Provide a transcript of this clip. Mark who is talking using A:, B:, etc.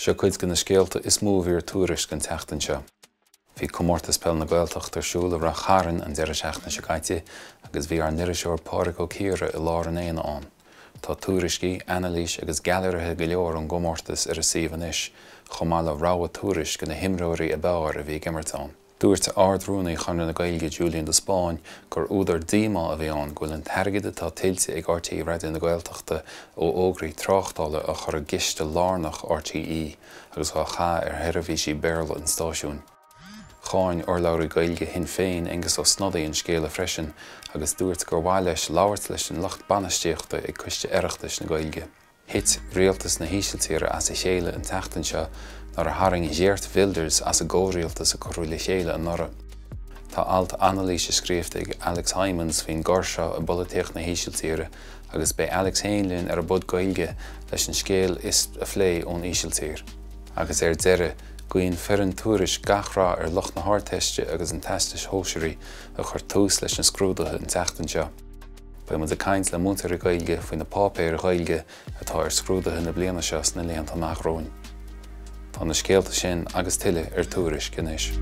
A: Seo cuid de na scéalta is mó a bhí ar Tuairisc an tseachtain seo. Bhí Comórtas Peil na Gaeltachta ar siúl i Rath Chairn an deireadh seachtaine seo caite agus bhí ár n-iriseoir Pádraig Ó Ciardha i lár an aonaigh ann. Tá tuairiscí, anailís agus gailearaithe go leor ón gcomórtas ar an suíomh anois, chomh maith le rogha tuairisc de na himreoirí ab fhearr a bhí ag imirt ann. Dúirt Ard-Rúnaí Chonradh na Gaeilge Julian de Spáinn gur údar díomá a bhí ann go bhfuil an t-airgead atá tuillte ag RTÉ Raidió na Gaeltachta ó fhógraí tráchtála á chur i gciste lárnach RTÉ agus á chaitheamh ar sheirbhísí Béarla an stáisiúin. Cháin urlabhraí Gaeilge Shinn Féin Aengus Ó Snodaigh an scéala freisin agus dúirt gur mhaith leis labhairt leis an lucht bainistíochta ag Coiste Oireachtais na Gaeilge. Thit rialtas na hÍsiltíre as a chéile an tseachtain seo nuair a tharraing Geert Wilders as an gcomhrialtas a cuireadh le chéile anuraidh. Tá alt anailíse scríofa ag Alex Hijmans faoin gcor seo i bpolaitíocht na hÍsiltíre agus beidh Alex féin linn ar an bPod Gaeilge leis an scéal a phlé ón Ísiltír. Agus ar deireadh, guíonn foireann Tuairisc gach rath ar lucht na hArdteiste agus an Teastais Shóisearaigh a chuir tús leis na scrúduithe an tseachtain seo. Beidh muid ag caint le múinteoirí Gaeilge faoi na páipéir Ghaeilge atá ar scrúduithe na bliana seo sna laethanta amach romhainn. Tá na scéalta sin agus tuilleadh ar Tuairisc anois.